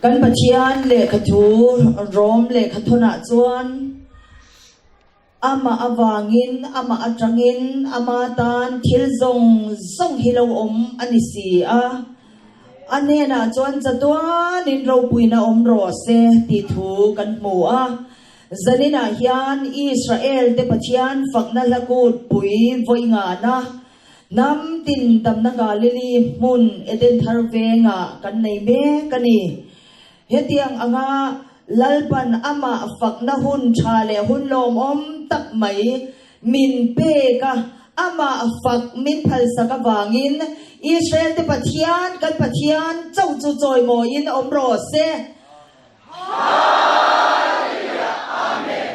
Kan Pathian lehkhathu Rom lehkhathawnah chuan Amah avangin, amah atangin, ama tan thil zawng zawng hi lo awm a ni si a. A hnenah chuan chatuanin ropuina awm rawh se tih thu kan hmu a. Zaninah hian Israel te Pathian fakna hla kut pui vawi ngana hnam tin tamna Galili hmun Eden thar vengah kan nei mek a ni. Hetiang anga Lalpan amah fakna hun tha leh hun lawmawm tak mai min pek a, amah fak min phalsak avangin Israel te Pathian, kan Pathian chauh chu chawimawiin awm rawh se. Hallelujah! Amen!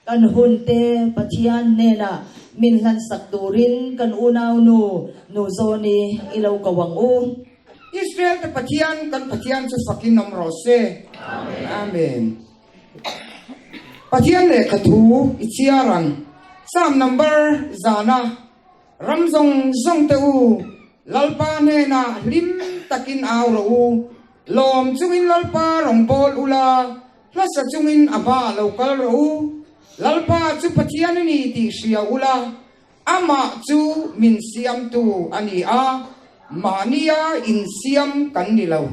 Kan hun te Pathian hnenah min hlansak turin kan unaunu Nu Zawni i lo ko ang u. Israel te Pathian kan Pathian chu fakin awm rawh se. Amen. Pathian lehkha thu i chhiar ang. Psalm number zana ram zawng zawng te u Lalpa hnenah hlim takin au rawh u. Lawm chungin Lalpa rawngbâwl ula, Hlasa chungin a hma lo kal rawh u, Lalpa chu Pathian a ni tih hria ula, amah chu min siamtu a ni a, mahnia insiam kan ni lo.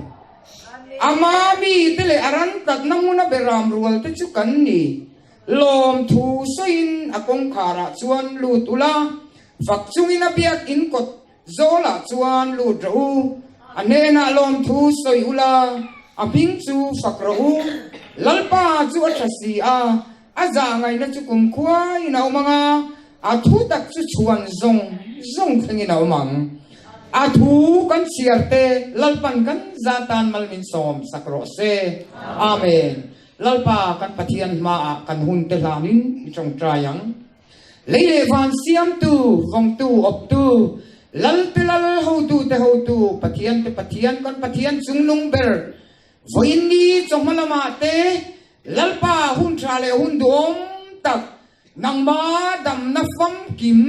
Ama mite leh a ran tlatna hmuna beram rual te chu kan ni. Lawmthu sawiin a kawngkharah chuan lut ula, fak chungin a biakinn kawt Zawlah chuan lut rawh u, a hnenah lawmthu sawi ula, a hming chu fak rawh u. Lalpa chu a tha si a, a zah ngaihna chu kumkhuaiin a awm ang a, a thu tak chu chhuan zawng zawng thlengin a awm ang. A thu kan chhiar te Lalpan kan za tan mal min sawm sak rawh se. Amen. Lalpa kan Pathian hmaah kan hun te hlanin i tawngtai ang. Lei leh van siamtu, vawngtu, awptu, Lal te Lal, hotu te hotu, Pathian te Pathian, kan Pathian chungnung ber, vawiin ni chawhma lamah te Lalpa hun tha leh hun duhawm tak, nangma damna famkim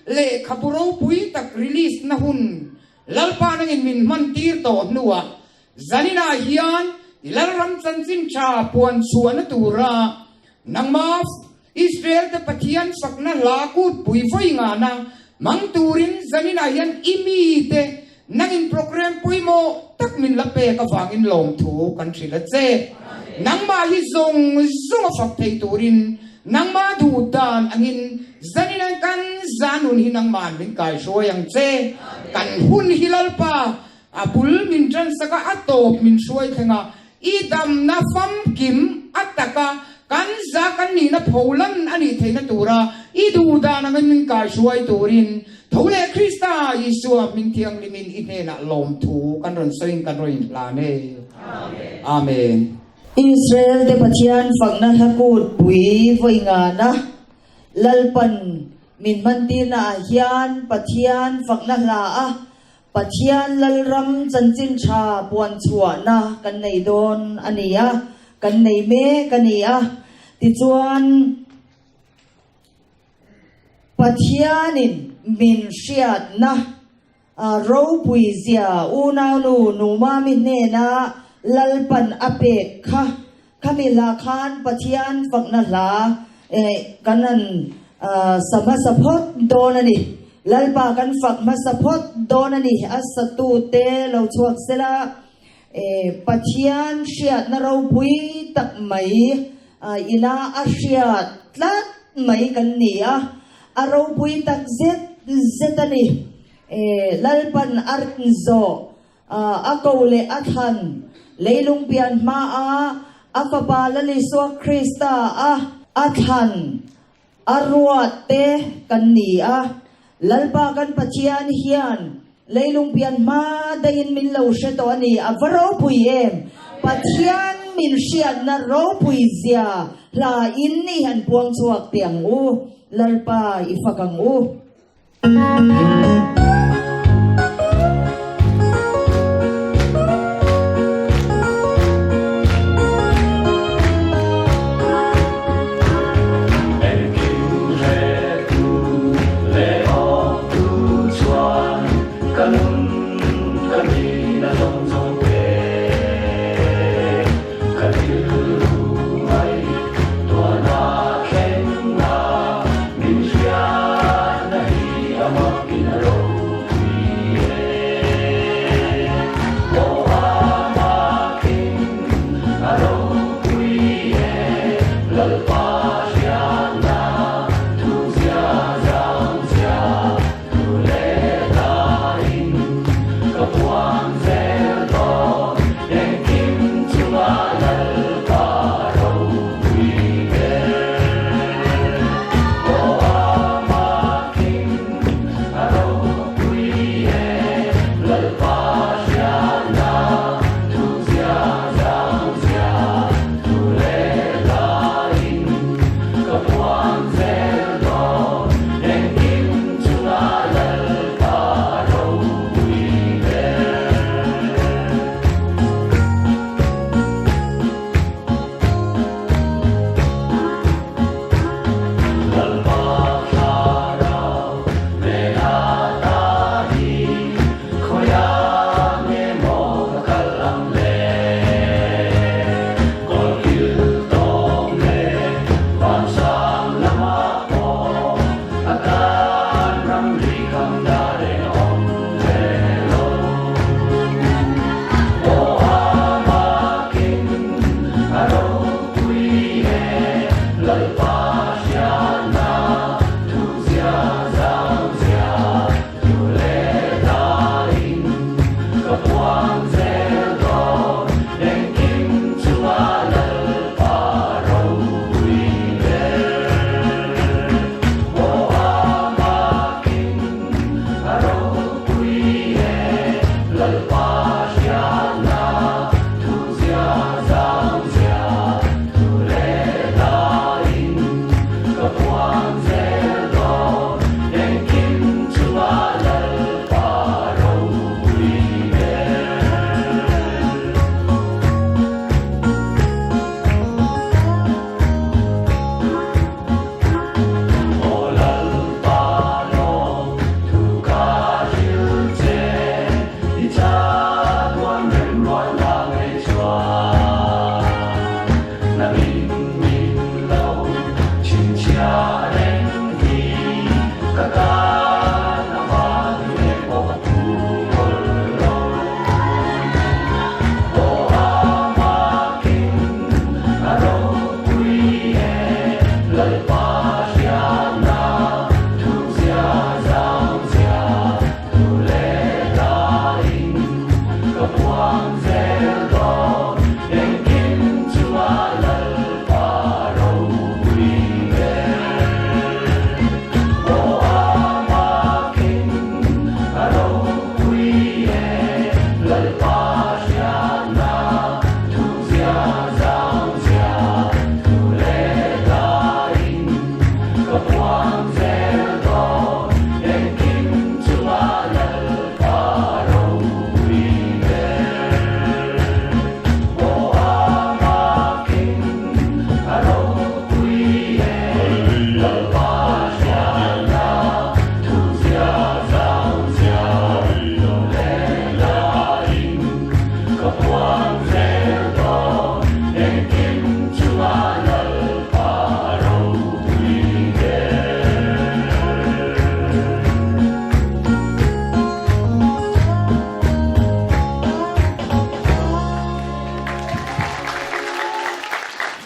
lehkhabu ropui tak release na hun Lalpa nangin min hman tir tawh hnuah zaninah hian i Lalram chanchin tha puan chhuahna tura nangma Israel te Pathian fakna hla kut pui vawi ngana hmang turin zaninah hian i mi te nangin program pawimawh tak min la pek avangin lawmthu kan hrilh a che. Nangmah hi zawng zawng a fak thei turin nangmah duh dan angin zaninah kan zanun hi nangmah min kaihruai ang che. Kan hun hi Lalpa a bul min tansak a, a tawp min hruai thleng a, i damna famkim a taka kan za kan nihna pholan a nih theihna tura i duh dan angin min kaihruai turin tho leh Krista Isua hming thianghlimin i hnenah lawmthu kan rawn sawiin kan rawn inhlan e. Amen. Israel te Pathian fakna hla kut pui vawi ngana Lalpan min hmantirna ah hian Pathian fakna hla a Pathian Lalram chanchin tha puan chhuahna kan nei dawn a ni a, kan nei mek a ni a. Tichuan, Pathianin min hriatna ropui zia unaunu Numami hnena Lalpan a pek kha, khami hla khan Pathian fakna hla kan han sa hmasa phawt dawn a ni. Lalpa kan fak hmasa phawt dawn a ni. A satute lo chhuak sela, Pathian hriatna ropui tak mai ina a hriat tlat mai kan ni a, a ropui tak zet zet a ni. Lalpan a rin zawh A ko leh a thlan leilung pian hmaa a Fapa Lal Isua Krista a a thlan a ruat te kan ni a. Lalpa kan Pathian hian leilung pian hma daihin min lo hre tawh a ni. A va ropui em! Pathian min hriatna ropui zia hla in i han puang chhuak teh ang u. Lalpa i fak ang u.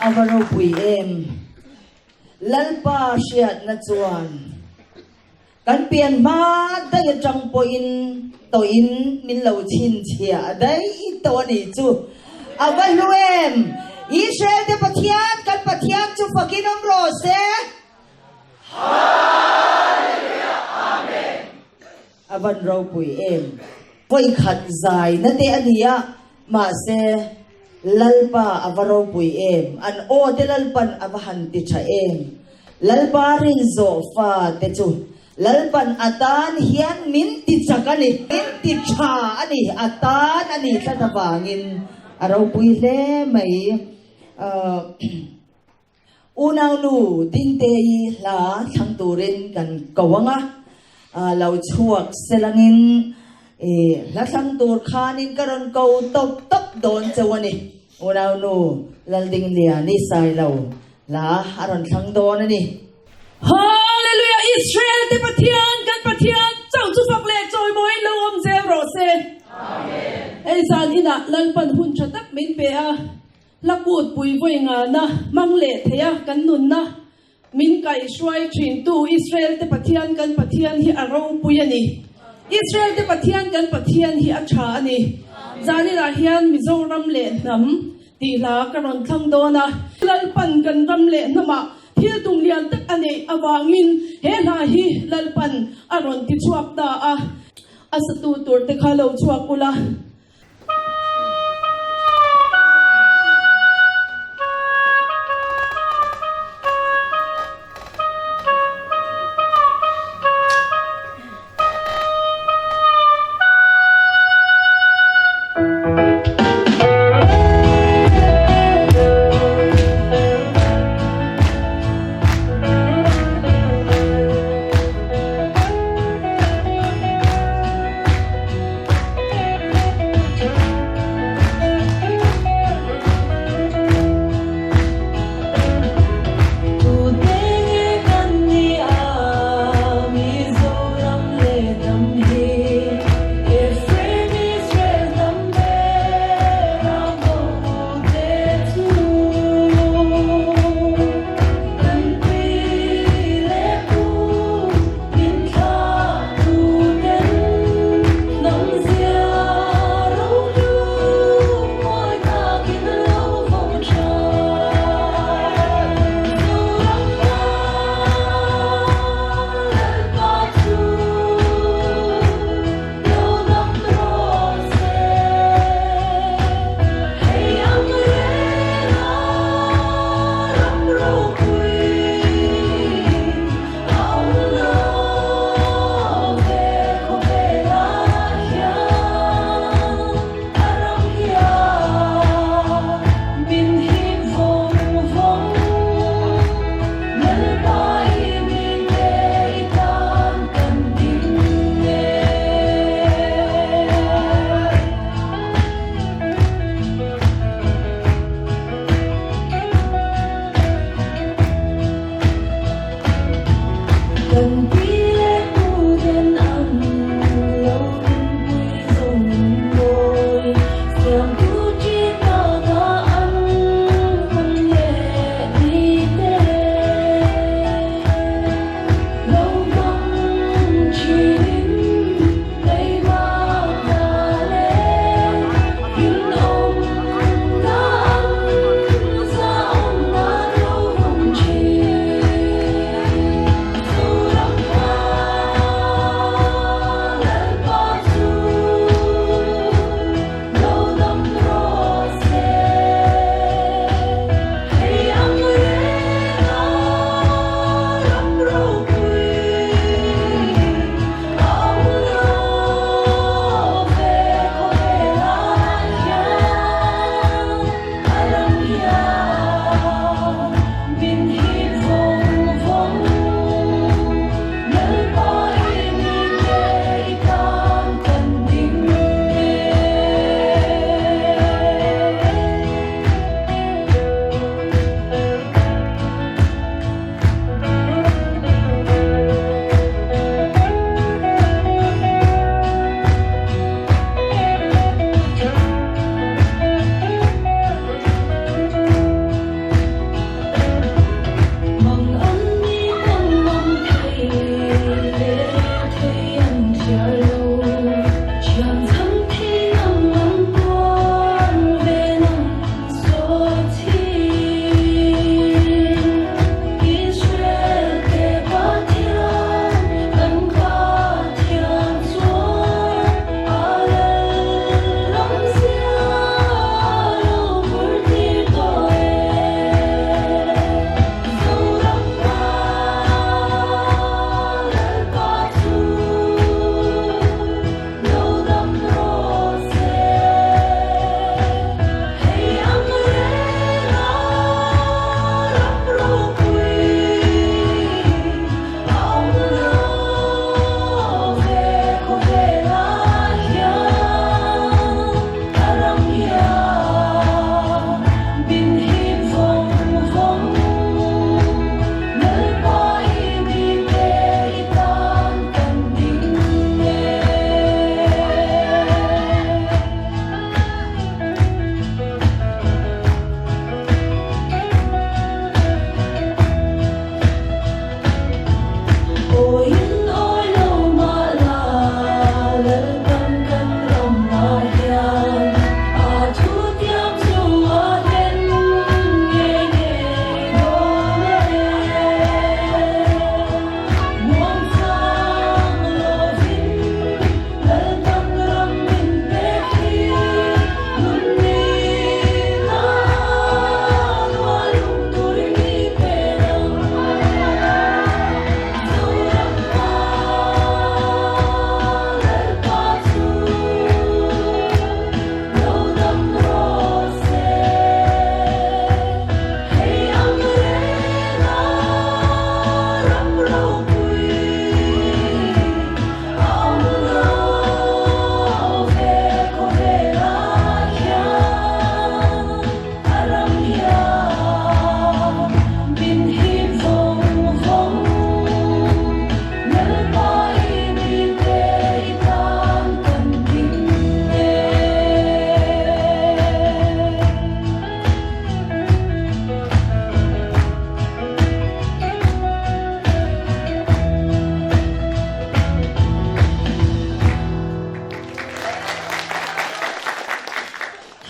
A va ropui em? Lalpa hriatna chuan kan pian hma daih atang pawhin tawhin min lo chhinchhiah daih tawh a nih chu. A va hlu em? Israel te Pathian, kan Pathian chu fakin awm rawh se. Hallelujah Amen. A van ropui em? Vawikhat zai na te a ni a, mahse Lalpa a va ropui em? An aw te Lalpan a va han ti tha em? Lalpa rin zawh fa te chu Lalpan a tan hian min ti chak a ni, min ti tha a ni, a tan a ni tlat avangin a ropui hle mai. Unaunu Dingtei hla thlang turin kan ko ang a, lo chhuak selangin hla thlang tur khanin ka rawn ko tawp tawp dawn cheu a ni. Unaunu Laldingliani Sailo hla a rawn thlang dawn a ni. Hallelujah Israel te Pathian kan Pathian chauh chu fak leh chawimawiin lo awm zel rawh se. Amen. Hei zan inah Lalpan hun tha tak min pe a. Hla kut pui vawi ngana hmang leh thei a kan nunna min kaihhruai thintu Israel te Pathian kan Pathian hi a ropui a ni. Israel te Pathian kan Pathian hi a tha a ni. Zaninah hian Mizoram leh hnam tih hla ka rawn thlang dawn a. Lalpan kan ram leh hnamah thil tum lian tak a neih avangin he hla hi Lalpan a rawn tichhuak ta a. A satu tur te kha lo chhuak ula.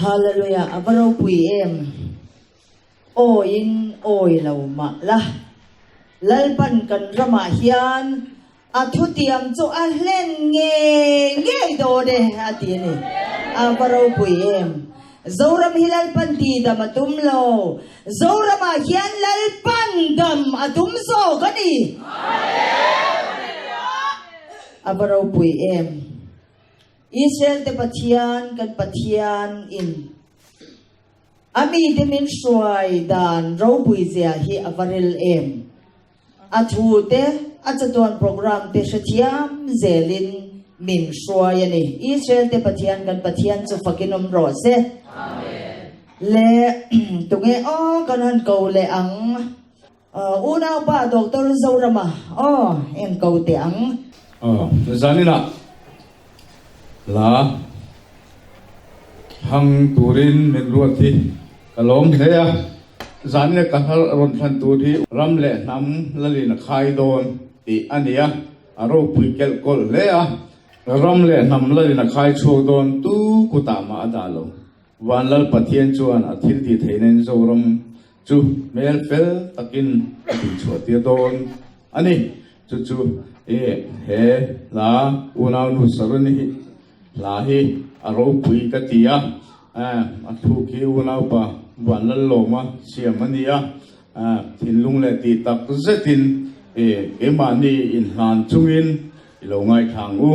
Hallelujah a va ropui em? Awiin awi lo mah la. Lalpan kan ramah hian a thutiam chu a hlen ngei ngei dawn e a ti a ni. A va ropui em? Zoram hi Lalpan ti dam a tum lo. Zoramah hian Lalpan dam a tum zawk a ni. A va ropui em? Israel te Pathian kan Pathian in a mite min hruai dan ropui zia hi a va ril em. A thu te, a chatuan program te hrethiam zelin min hruai a ni. Israel te Pathian kan Pathian chu fakin awm rawh se. Le tunge aw kan han ko leh ang. Unaupa Doctor Zorama aw en ko teh ang. Aw zaninah hla hang turin min ruat hi ka lawm hle a, zanina ka hla rawn thlan tur hi ram leh hnam lalin a khai dawn tih a ni a, a ropui kelh kawlh hle a, ram leh hnam lalin a khai chhuak dawn tu kutah mah a dah lo. Vanlal Pathian chuan a thil tih theihna in Zoram chu hmel fel takin a tihchhuah tir dawn a ni. Chu chu i he hla unaunu Saruni hi hla hi a ropui ka ti a, a thluk hi unaupa Vanlal Lawma siam a ni a, thinlung leh tih tak zetin i keimahni inhlan chungin I lo ngaithla ang u.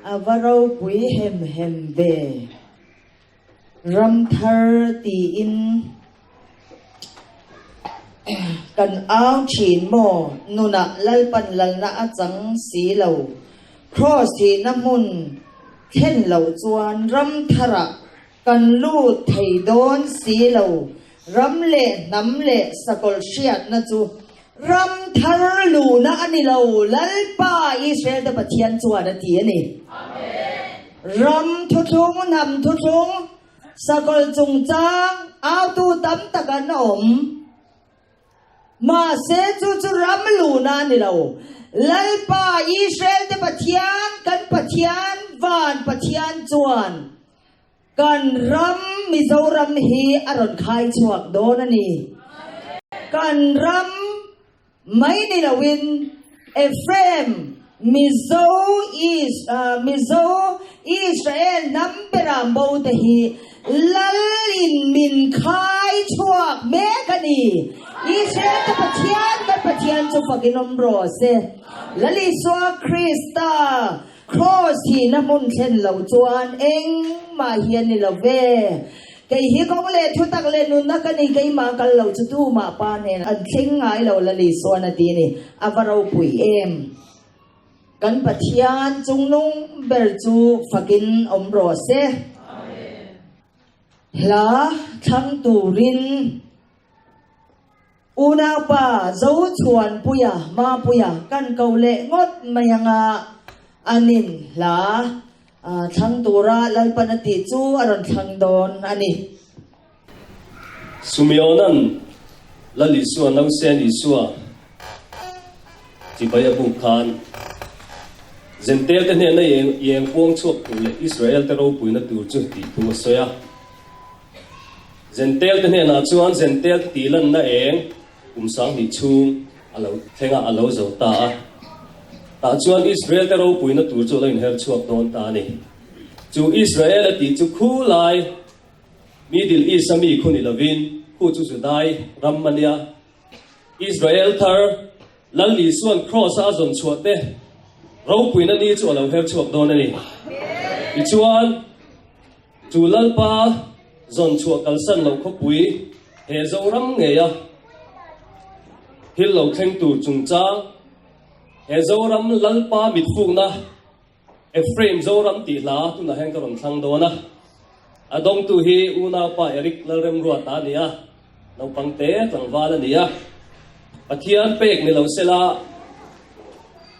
A va ropui hem hem ve. Ramthar tiin kan au thin maw? Nunah Lalpan lalna a chang si lo. Kraws thihna hmun thlen loh chuan ramtharah kan lut thei dawn si lo. Ram leh hnam leh sakawlh hriatna chu ramthar luhna a ni lo, Lalpa Israel te Pathian chuan a ti a ni. Ram thuthlung, hnam thuthlung, sakawlh chungchang autu tam tak an awm. Mahse chu chu ram luhna a ni lo. Lalpa Israel te Pathian, kan Pathian, van Pathian chuan Kan ram Mizoram hi a rawn khai chhuak dawn a ni. Kan ram mai ni loin Ephraim, Mizo, Mizo, Israel hnam beram bo te hi Lal in min khai chhuak mek a ni. Israel te Pathian kan Pathian chu fakin awm rawh se. Lal Isua Krista Kraws thihna hmun thlen lo chuan engmah hi a ni lo ve. Kei hi kawng leh thutak leh nunna ka ni, keimah kal lo chu tumah pa hnen an thleng ngai lo Lal Isuan a ti a ni. A va ropui em! Kan Pathian chungnung ber chu fakin awm rawh se. Hla thlang turin. Unaupa Zochhuanpuia Mapuia kan ko leh ngawt mai anga an in hla thlang tura Lalpan a tih chu a rawn thlang dawn a ni. Sumeona'n Lal Isua nausen Isua chibai a buk khan Zentelte hnena ieng puang chhuak tur leh Israelte ropuina tur chu tih thu a sawi a. Zentel te hnenah chuan Zentel te tih lanna eng kum 2000 chhung a lo thleng a, a lo zo ta a. Tah chuan Israel te ropuina tur chu a lo inher chhuak dawn ta a ni. Chu Israel a tih chu khu lai Middle East a mi khu ni lovin khu chu Judai ram a nia. Israel thar Lal Isua'n Kraws a a zawn chhuah te ropuina ni chu a lo her chhuak dawn a ni. Tichuan. Chu Lalpa zawn chhuah kalsan lo khawpui he Zoram ngeia thil lo thleng tur chungchang, he Zoram Lalpa mitfukna Ephraim Zoram tih hla tunah hian ka rawn thlang dawn a. A dawngtu hi unaupa Eric Lalremruata a ni a, naupang te tlangval a ni a. Pathian pek ni lo sela,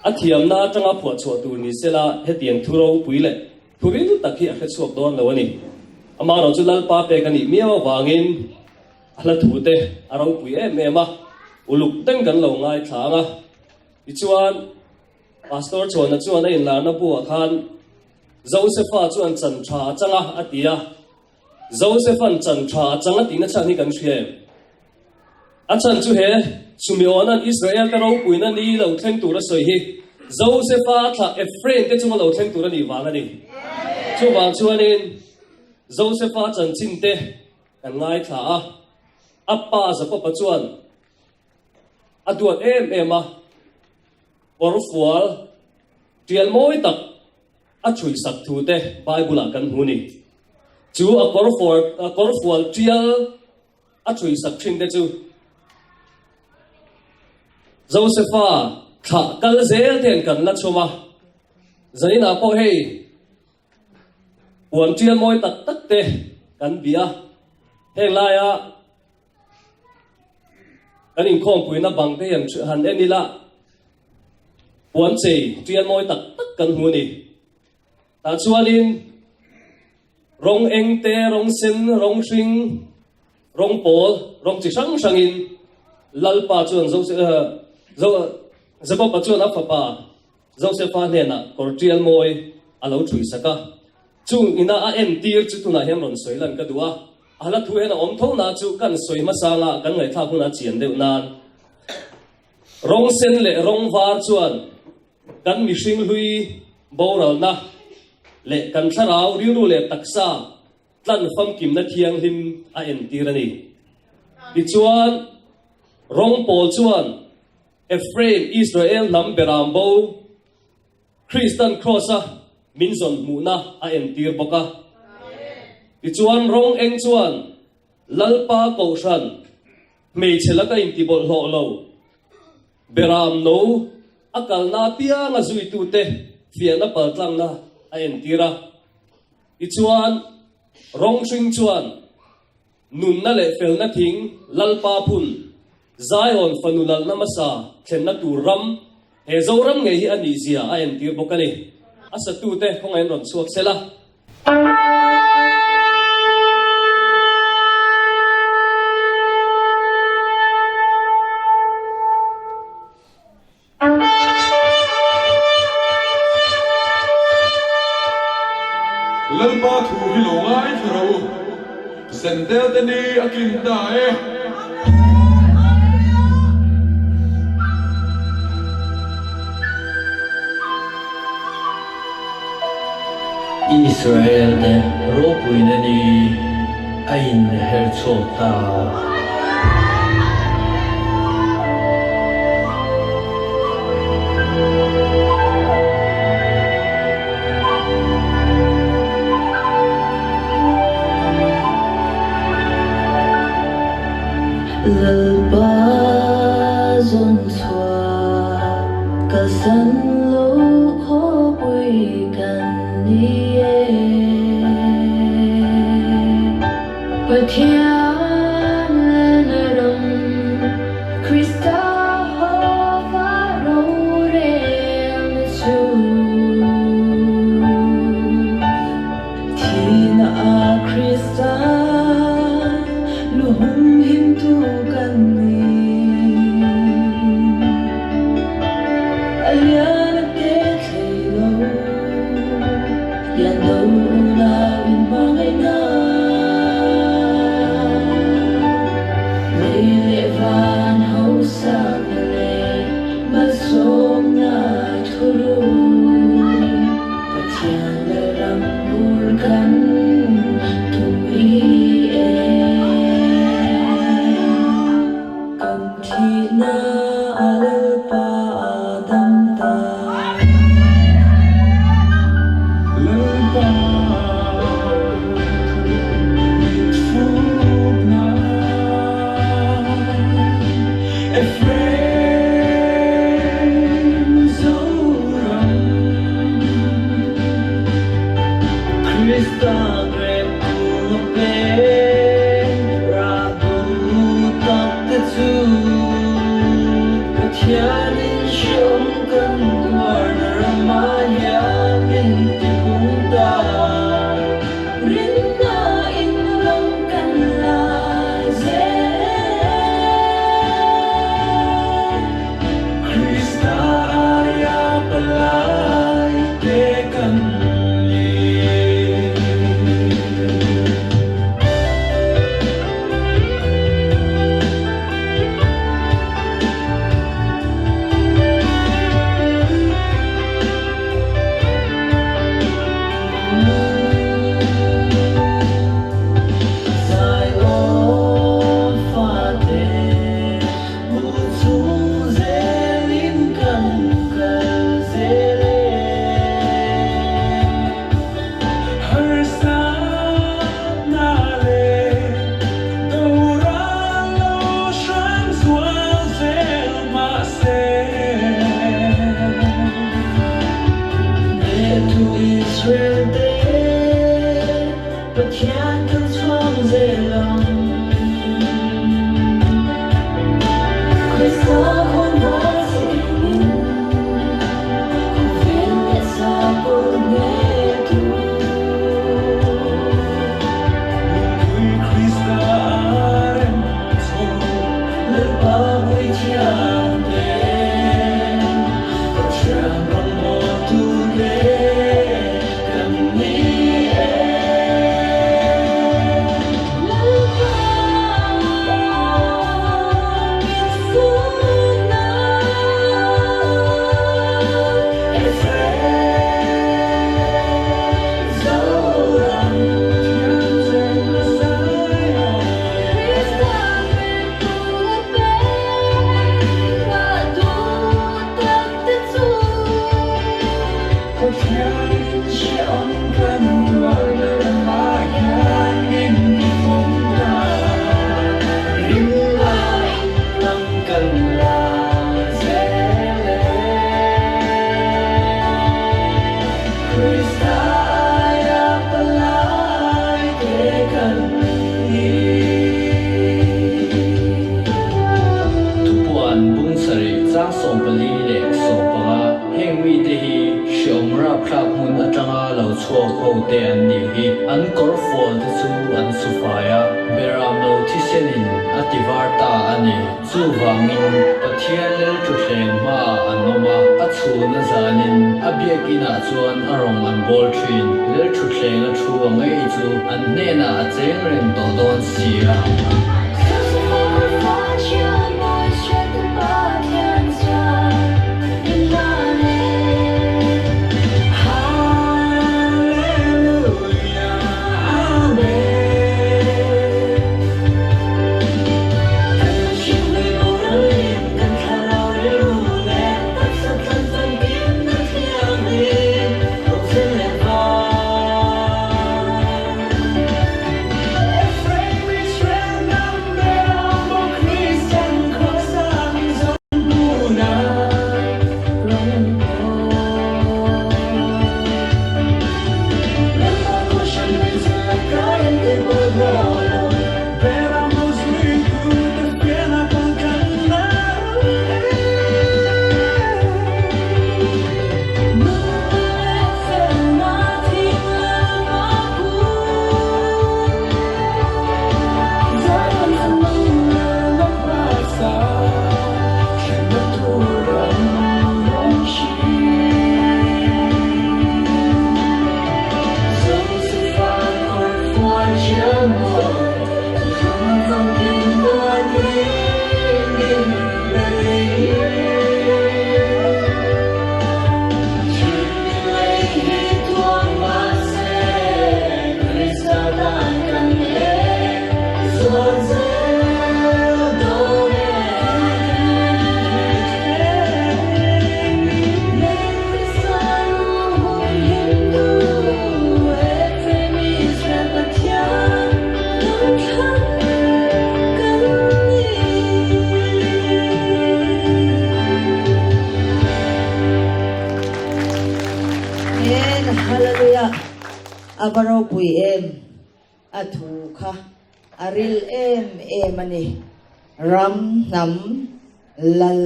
a thiamna atanga phuahchhuah tur ni sela hetiang thu ropui leh Thu ril tak hi a hre chhuak dawn lo a ni. Amaherawh chu Lalpa pek a nih miau avangin a hla thu te a ropui em em a, uluk deng kan lo ngaithla ang a. Tichuan, Pastor Chhuana chuan a inlarna buah khan Josefa chuan chan tha a chang a, a ti a. Josepha'n chan tha a chang a tihna chhan hi kan hria em? A chhan chu he Sumeona'n Israel-te ropuina ni lo thleng tur a sawi hi Josefa thlah Ephraim te chunga lo thleng tur a nih vang a ni. Chuvang chuanin Josefa chanchin te kan ngaithla a, a pa Jakoba chuan a duat em em a, kawrfual tial mawi tak A chhuisak thu te Bible-ah kan hmu ni. Chu a kawrfual a kawrfual tial a chhuisak thin te chu Josefa thlah kal zel ten kan la chhum a. Zaninah pawh hei puan tial mawi tak tak te kan bia. Heng laia kan inkhawmpuina bang te hian han en ila Puan chei tial mawi tak tak kan hmu a ni. Tah chuanin rawng eng te, rawng sen, rawng hring, rawng pawl, rawng chi hrang hrangin Lalpa chuan Jakoba chuan a fapa Josefa hnenah kawr tial mawi a lo ṭhui sak a. Chung ina a entir chu tunah hian rawn sawi lan ka duh a. A hla thu hian a awm tho na chu kan sawi hmasanga kan ngaihthlak hunah chian deuh nan. Rawng sen leh rawng var chuan kan mihring hlui boralna leh kan thlarau rilru leh taksa tlan famkimna thianghlim a entir a ni. Tichuan, rawng pawl chuan Ephraim, Israel hnam beram bo, Kristan Kraws-a. min zawn hmuhna a entir bawk a. Tichuan rawng eng chuan Lalpa Kohhran hmeichhe laka intibawlhhlawh lo Beram no a kalna apianga zuitute fiahna paltlangna a entir a. Tichuan rawng hring chuan Nunna leh felna thing Lalpa phun, Zion fanu lalna hmasa thlenna tur ram, he Zoram ngei hi a nih zia a entir bawk a ni. A satute khawngaih an rawn chhuak sel a. Lalpa thu hi lo ngaithla rawh u, Zentel te ni a tlin ta e. Israel te ropuina ni a inher chhuak ta. Lalpa zawn chhuah kalsan lo khawpui kan ni e. Pathian lena ram Krista hova rorelna chu. Thihna ah Krista luhum himtu kan ni. A lian a te thlei lo, lian do unau in hmangaihna. Lei leh van hausakna leh malsawmna thurui. Pathian le ram bur kan tum rih e. Kan thihna a Lalpa a dam ta. Lalpa thu mit fuk nan Ephraim Zoram. Krista grep kung a pe, rahbu tak te chu Pathianin hreawm kan tuarna ramah hian min ti pung ta. Rinna in ram kan la zel. Krista aia palai te kan ni. thlangtute an nih hi. An kawrfual te chu an su fai a, beramno thisenin a ti var ta a ni. Chuvangin, Pathian lel thutthleng hmaah an awm a, a chhun a zanin a biakinah chuan a rawng an bawl thin. Lel thutthleng a thu a ngei chu an hnenah a cheng reng tawh dawn si a. Amen Hallelujah A va ropui em a thu kha a ril em em a ni Ram hnam lal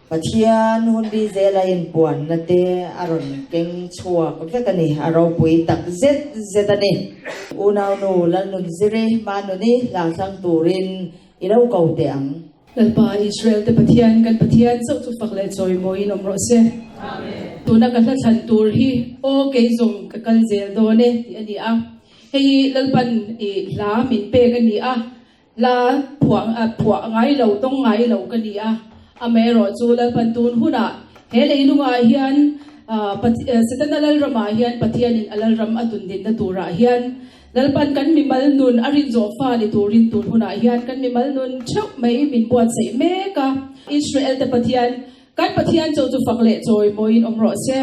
Pathian hun bi zela inpuanna te a rawn keng chhuak vek a ni, a ropui tak zet zet a ni. Unaunu Lalnunziri Manuni hla thlang turin i lo ko teh ang. Lalpa Israel te Pathian, kan Pathian chauh chu fak leh chawimawiin awm rawh se. Tuna ka hla thlan tur hi aw kei zawng ka kal zel dawn e tih a ni a. Hei hi Lalpan i hla min pek a ni a. Hla phuah phuah ngai lo, tawng ngai lo ka ni a, amaherawh chu Lalpan tun hunah he leilungah hian Setana Lalramah hian Pathianin a Lalram a tundinna turah hian Lalpan kan mimal nun a rinzawh fa ni turin tun hunah hian kan mimal nun theuh mai min buatsaih mek a. Israel te Pathian, kan Pathian chaw chu fak leh chawi mawiin awm rawh se.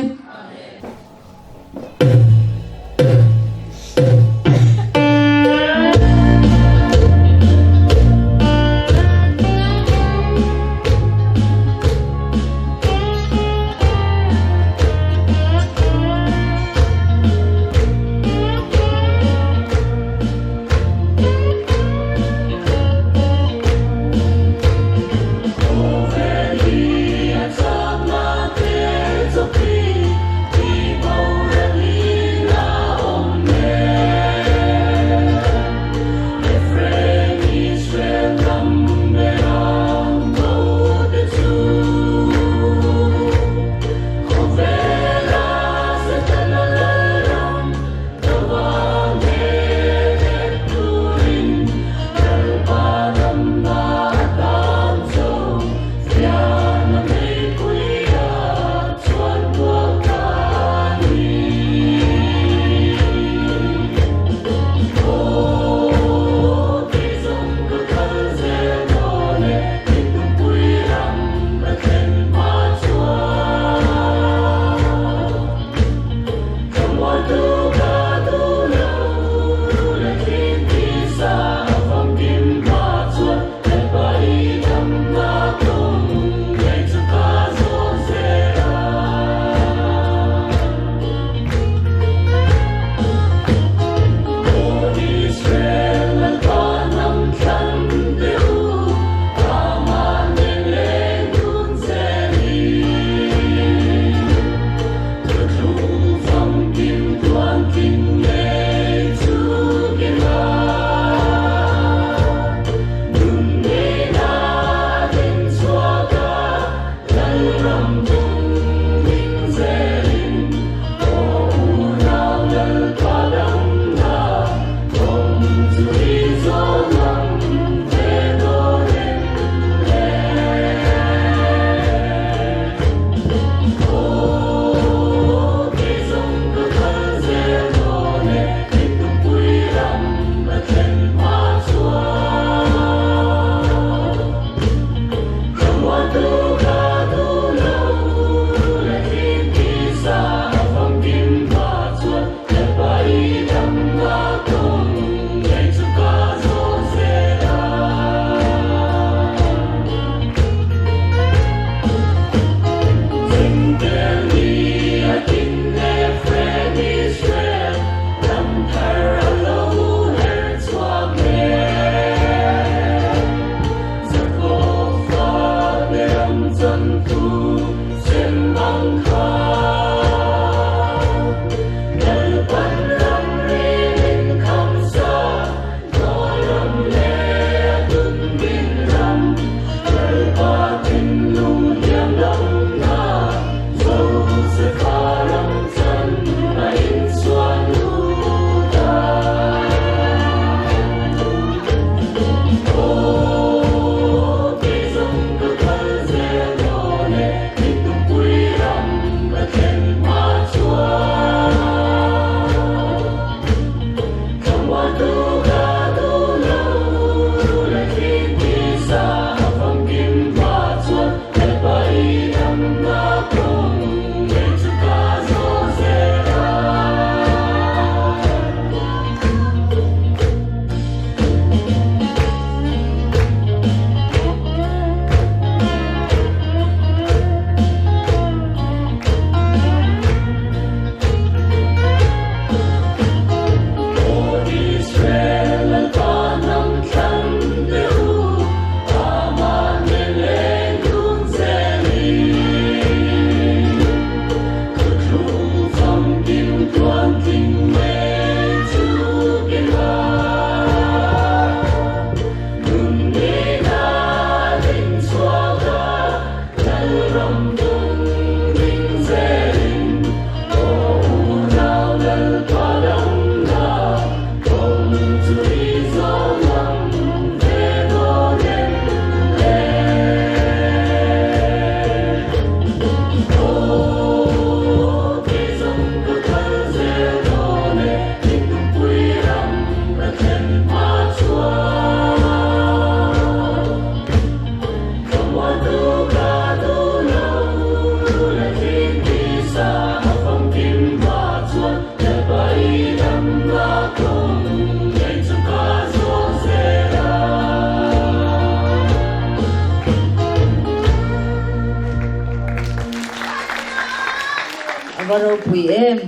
Ava ropui em.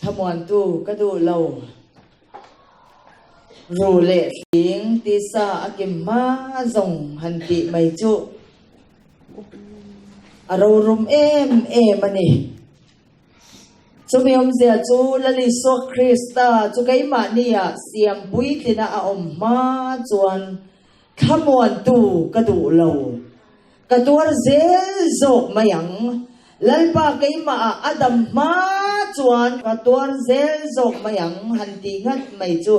Thlamuantu ka duh lo. Ru leh hling tisa a kim hma zawng han tih mai chuh. A rorum em em a ni. Chumi awmzia chu Lal Isua Krista chu keimahnia siam puitlina a awm hma chuan thlamuantu ka duh lo. Ka tuar zel zawk mai ang. Lalpa keimahah a dam hma chuan ka tuar zel zawk mai ang han tih ngat mai chu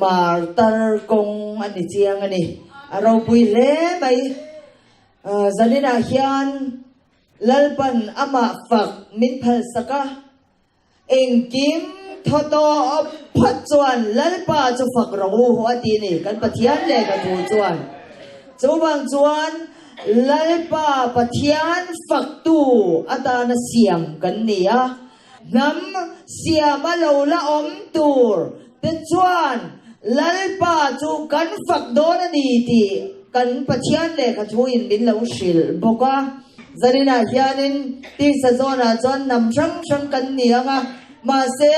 martar kawng a ni chiang a ni. A ropui hle mai. Zaninah hian Lalpan amah fak min phalsak a, engkim thaw tawp phawt chuan Lalpa chu fak rawh u a ti ni, kan Pathian leh ka thu chuan. Chuvang chuan Lalpa Pathian faktu atana siam kan ni a, hnam siama lo la awm tur te chuan Lalpa chu kan fak dawn a ni tih kan Pathian lehkha thuin min lo hrilh bawk a. Zaninah hianin tisa zawnah chuan hnam hrang hrang kan ni ang a, mahse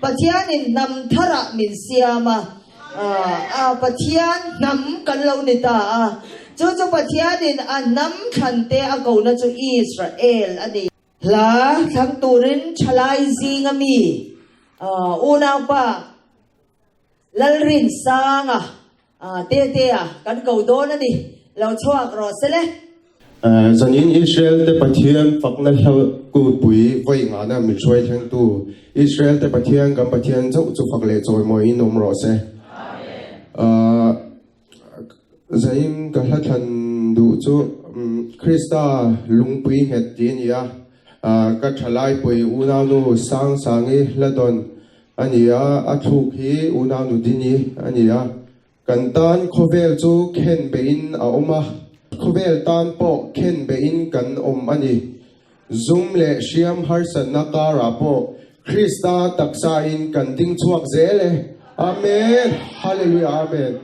Pathianin hnam tharah min siam a, a Pathian hnam kan lo ni ta a, chu chu Pathianin a hnam thlante a kohna chu Israel a ni. Hla thlang turin thalai zinga mi unaupa Lalrinsanga Tetea kan ko dawn a ni, lo chhuak rawh se le. Zanin Israel te Pathian fakna hla kulpui vawi ngahna min hruai thlengtu Israel te Pathian kan Pathian chauh chu fak leh chawimawiin awm rawh se. Zain ka hla thlan duh chu Krista lungpui nghet tih a ni a, ka thalaipui unaunu Sangsangi hla dawn a ni a, a thluk hi unaunu Dini a ni a. Kan tan khawvel chu khen beihin a awm a, khawvel tan pawh khen beihin kan awm a ni. Zum leh hriam harsatna karah pawh Krista taksain kan ding chhuak zel e. Amen! Hallelujah Amen!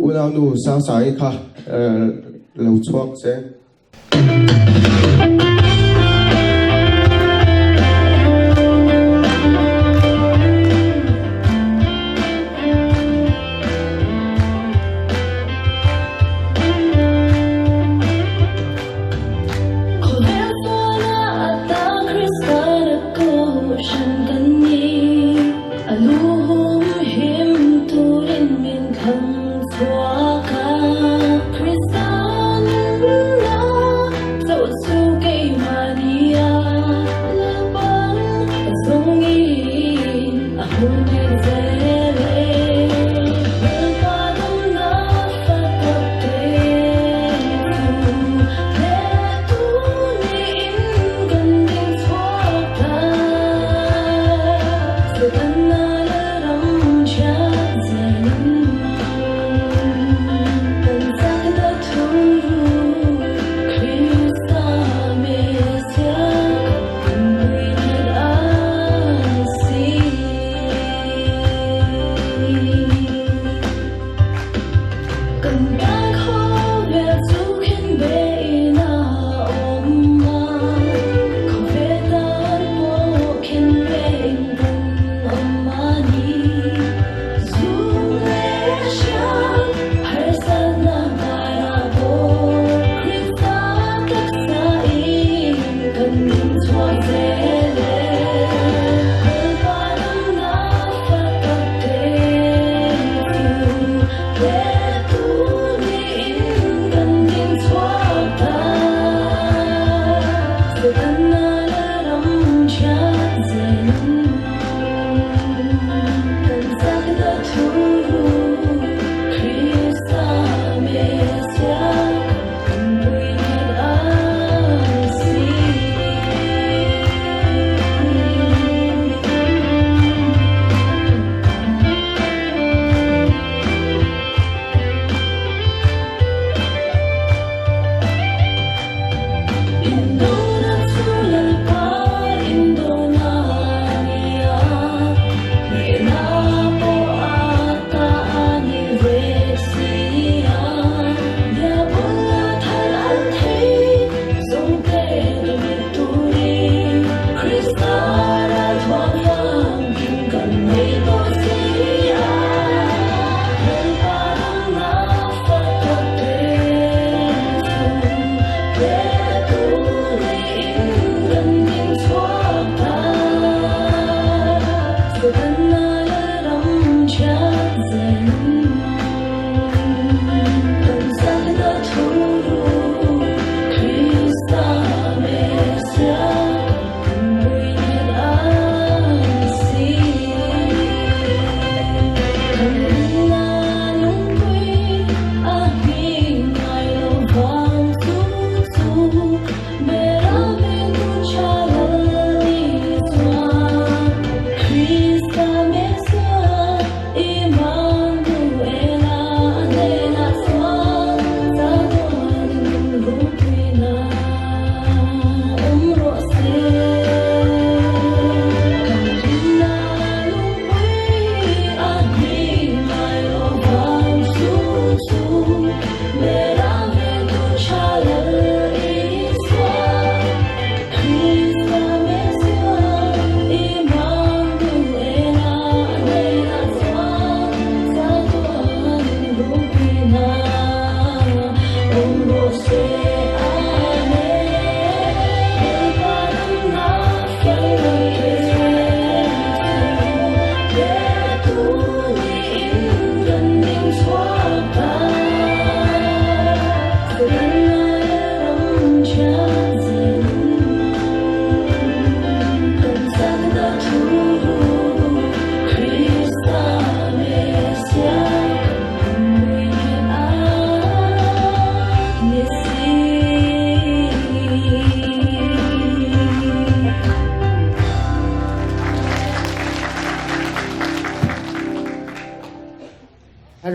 Unaunu Sasai kha lo chhuak che.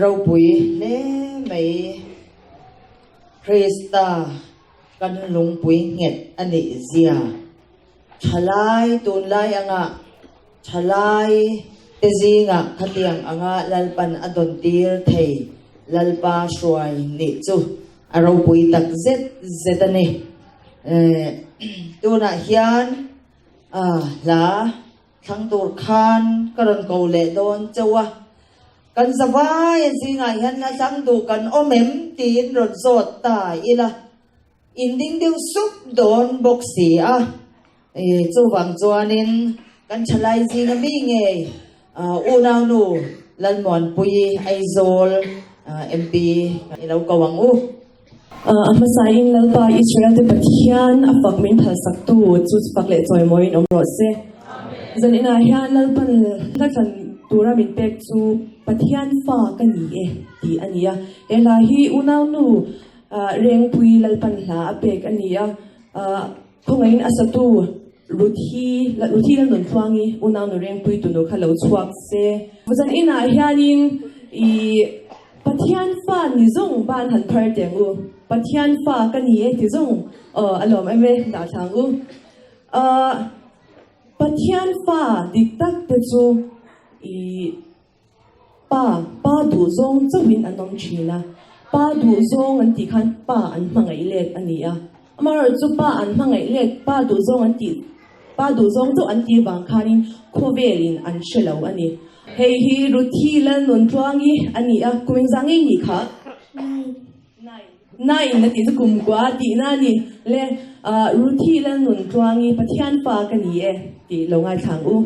Ropui hle mai. Krista kan lungpui nghet a nih zia. Thalai tunlai anga thalai te zingah khatiang anga Lalpan a dawn tir thei Lalpa hruai nih chu a ropui tak zet zet a ni. Tunah hian hla thlang tur khan ka rawn ko leh dawn chauh a. Kan zavai a zingah hian hla thlang duh kan awm em tiin rawn zawt ta ila. In ding deuh sup dawn bawk si a. Chuvang chuanin kan thalai zinga mi ngei unaunu Lalmuanpuii Aizawl MP i lo ko ang u. A hmasain Lalpa Israelte Pathian a fak min phalsaktu chu fak leh chawimawiin awm rawh se. Zaninah hian Lalpan hla thlan tura min pek chu Pathian fa ka ni e tih a ni a. He hla hi unaunu Rengpui Lalpan hla a pek a ni a. Khawngaihin a satu Ruthi Ruthi Lalnuntluangi unaunu Rengpui tunu kha lo chhuak se. Zan inah hianin i Pathian fa ni zawng ban han phar teh ang u. Pathian fa ka ni e ti zawng aw a lawm em e dah thla ang u. Ahh Pathian fa dik tak te chu i Pa, pa duh zawng chauhin an awm thin a, pa duh zawng an tih khan pa an hmangaih let a ni a. Amaherawhchu pa an hmangaih let, pa duh zawng an tih, pa duh zawng chauh an tih vang khanin khawvelin an hre lo a ni. Hei hi Ruthi Lalnuntluangi a ni a, kum engzah ngei nih kha? Nine. Nine a tih chu kum kua a tihna a ni. Le, Ruthi Lalnuntluangi Pathian fa ka ni e tih lo ngaithla ang u.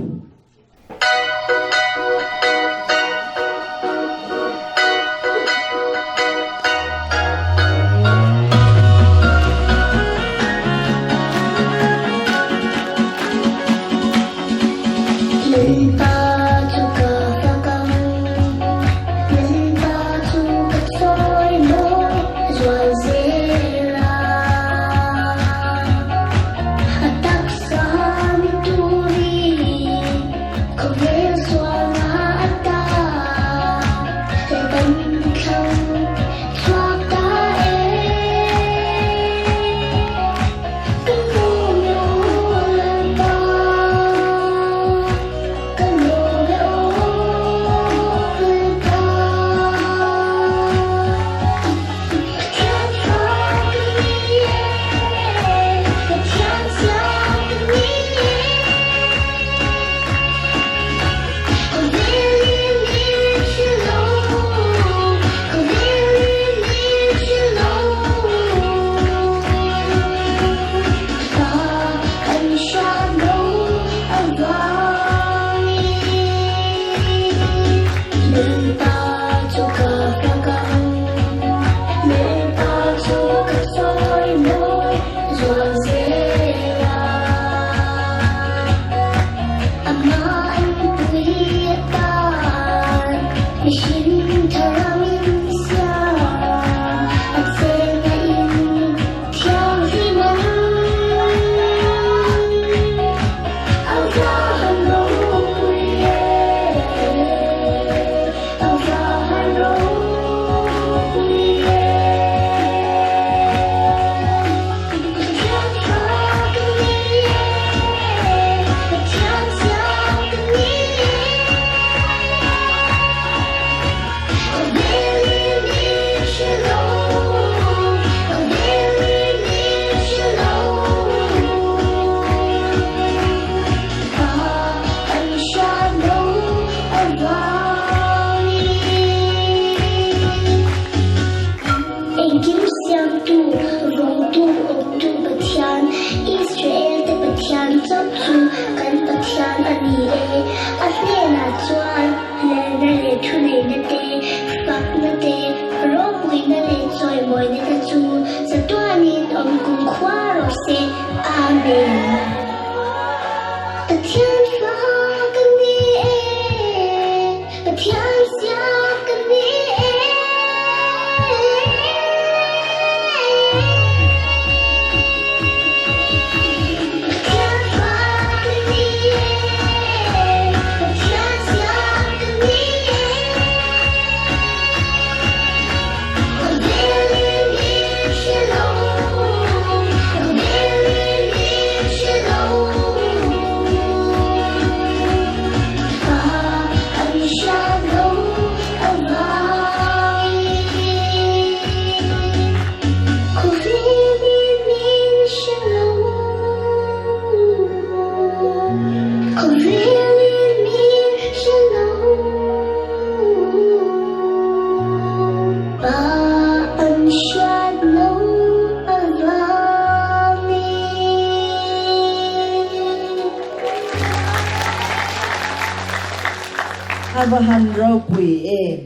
A va han ropui em!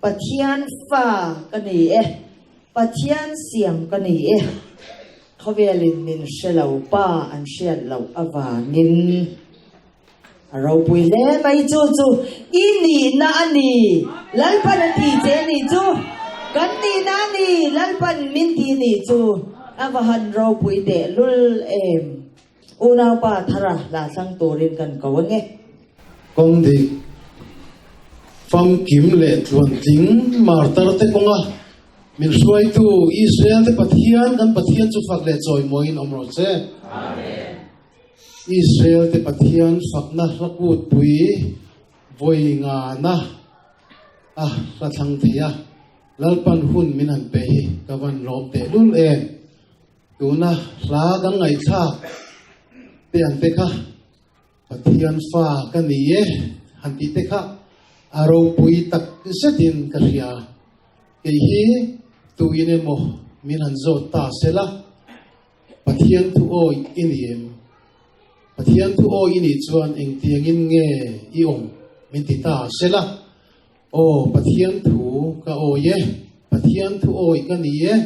Pathian fa ka ni e, Pathian siam ka ni e. Khawvelin min hre lo pa an hriat loh avangin a ropui hle mai. Chu chu i nihna a ni, Lalpan a ti che nih chu. Kan nihna a ni, Lalpan min ti nih chu. A va han ropui tehlul em! Unaupa thara hla thlang turin kan ko ange. Kawng dik, famkim leh tluantling martar te kawnga min hruaitu Israel te Pathian kan Pathian chu fak leh chawimawiin awm rawh se. Israel te Pathian fakna hla kutpui vawi ngana a hla thlang thei a, Lalpan hun min han pe hi ka van lawm tehlul em. Tuna hla kan ngaihthlak te ang te kha Pathian fa ka ni e han tih te kha a ropui tak zetin ka hria. Kei hi tuin emaw min han zawt ta sela, Pathian thu awi i ni em? Pathian thu awi i nih chuan engtiangin nge i awm min ti ta sela, Aw Pathian thu ka awi e, Pathian thu awi ka ni e,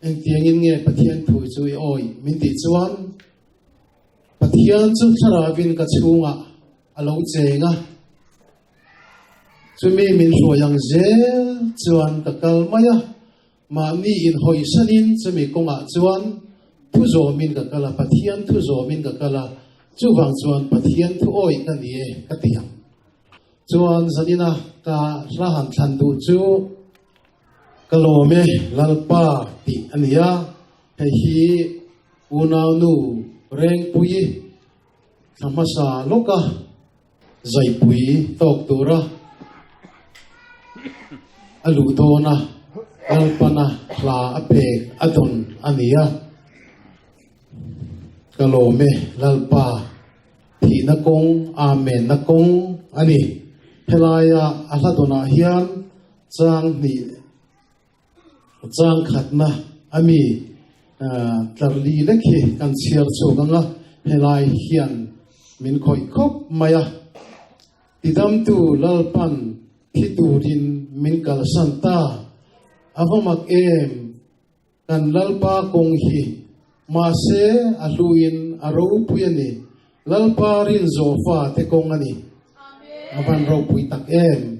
Engtiangin nge Pathian thu chu i awih min tih chuan, Pathian chu thlarauin ka chhungah a lo cheng a, chumi min hruai ang zel chuan ka kal mai a, mahni inhawisanin chumi kawngah chuan thu zawmin ka kal a, Pathian thu zawmin ka kal a, chuvang chuan Pathian thu awih ka ni e ka ti ang. Chuan zanina ka hla han thlan duh chu, Ka lawm e Lalpa tih a ni a, hei hi unaunu Rengpuii thla hmasa lawka zaipui tawk tura a luh dawna Lalpana hla a pek a dawn a ni a. Ka lawm e Lalpa thihna kawng Amen na kawng a ni. Helaia a hla dawnah hian Chang hnih, chang khatna a mi tlarli lek hi kan chhiar chhuak ang a, helai hian min khawih khawp mai a. Tidamtu Lalpan thi turin min kalsan ta, a va mak em! Kan Lalpa kawng hi mahse a hluin a ropui a ni. Lalpa rinzawh fate kawng a ni. A van ropui tak em!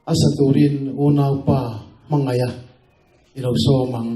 A sa turin unaupa hmangaih a i lo sawm ang.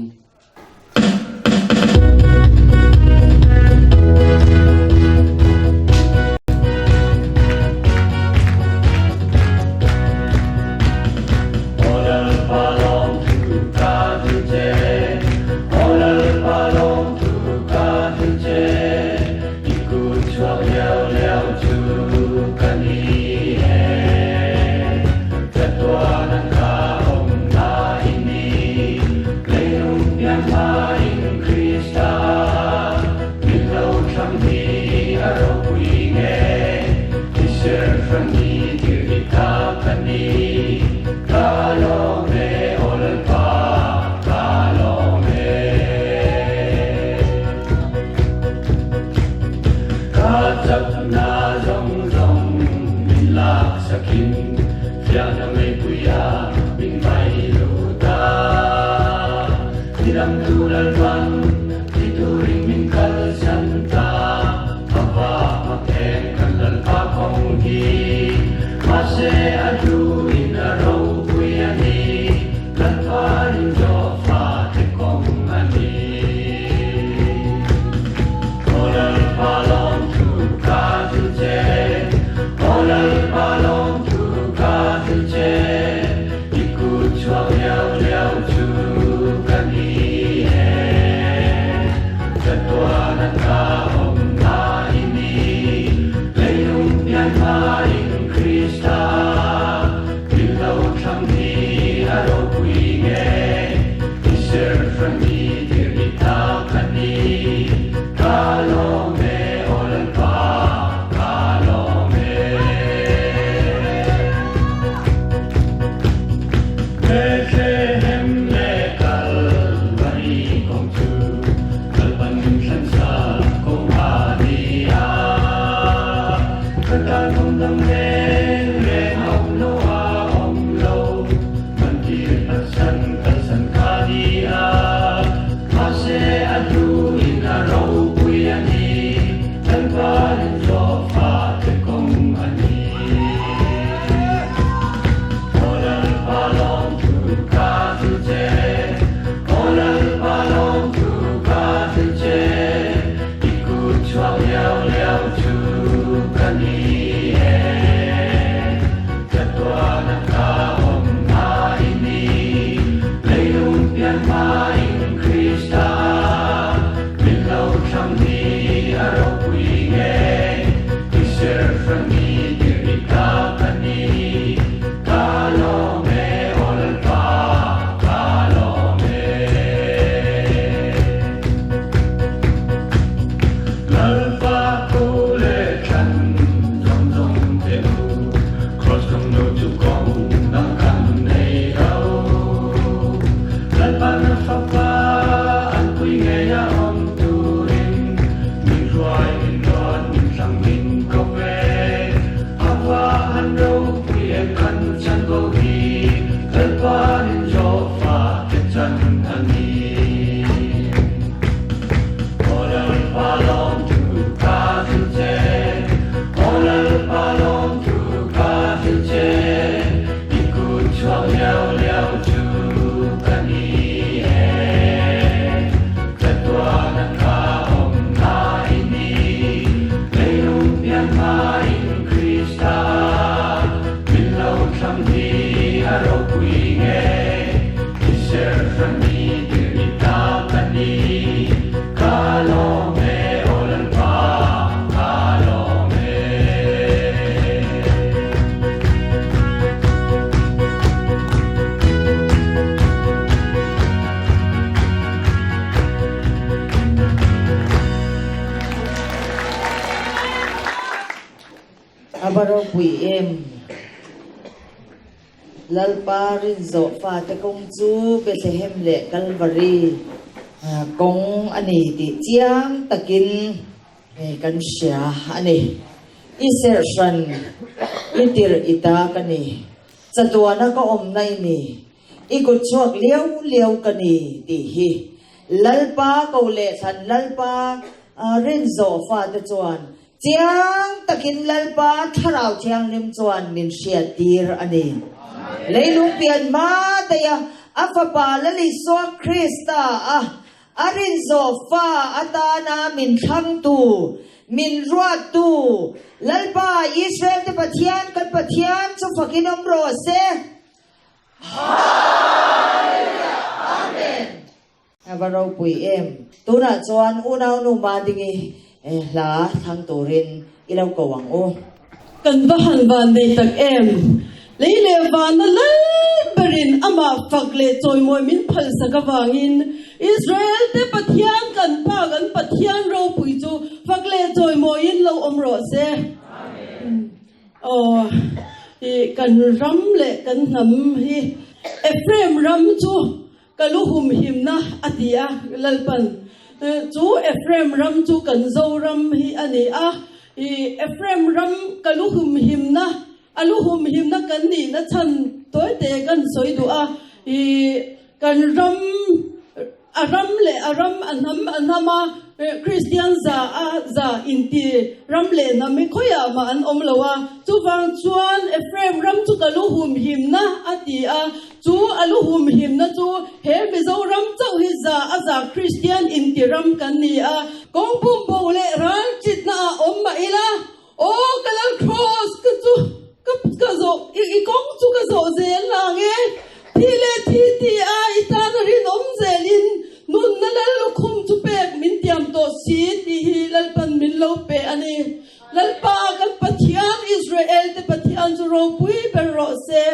pian hmain Krista min lo thlang hi a ropui nge i ser hran ni tir i ta ka ni ka lawm e aw Lalpa ka lawm e. A va ropui em? Lalpa rinzawh fate kawng chu Bethlehem leh Kalvari kawng a ni tih chiang takin kan hria a ni. I serh hran, i tirh i ta ka ni, chatuana ka awmna i ni. I kut chhuak liau liau ka ni tih hi Lalpa ko leh thlan Lalpa rinzawh fate chuan chiang takin Lalpa Thlarau Thianghlim chuan min hriattir a ni. Leilung pian hma daih a a Fapa Lal Isua Krista a a rinzawh fa atana min thlangtu, min ruattu Lalpa Israel te Pathian kan Pathian chu fakin awm rawh se. Hallelujah! Amen! A va ropui em! Tunah chuan unaunu Madingi hla thlang turin i lo ko ang u. Kan va han van nei tak em! Lei leh vana lal berin amah fak leh chawimawi min phalsak avangin Israel te Pathian kan Pa kan Pathian ropui chu fak leh chawimawiin lo awm rawh se. Amen. Aw, i kan ram leh kan hnam hi Ephraim ram chu ka lu humhimna a ti a, Lalpan. Chu Ephraim ram chu kan Zoram hi a ni a, i Ephraim ram ka lu humhimna, a lu humhimna kan nihna chhan tawite kan sawi duh a, i kan ram A ram leh a ram, a hnam a hnam a, Kristian za a za inti ram leh hnam hi khawiah mah an awm lo a. Chuvang chuan Ephraim ram chu ka lu humhimna a ti a, chu a lu humhimna chu he Mizoram chauh hi za a za Kristian inti ram kan ni a. Kawng pumbo leh ral chitna ah awm mah ila, aw ka lal Kraws ka chu ka ka zawh i kawng chu ka zawh zel lang e, thi leh thi ti a i tan a rinawm zelin nunna lal lukhum chu pek min tiam tawh si tih hi Lalpan min lo pe a ni. Lalpa kan Pathian Israel te Pathian chu ropui ber rawh se.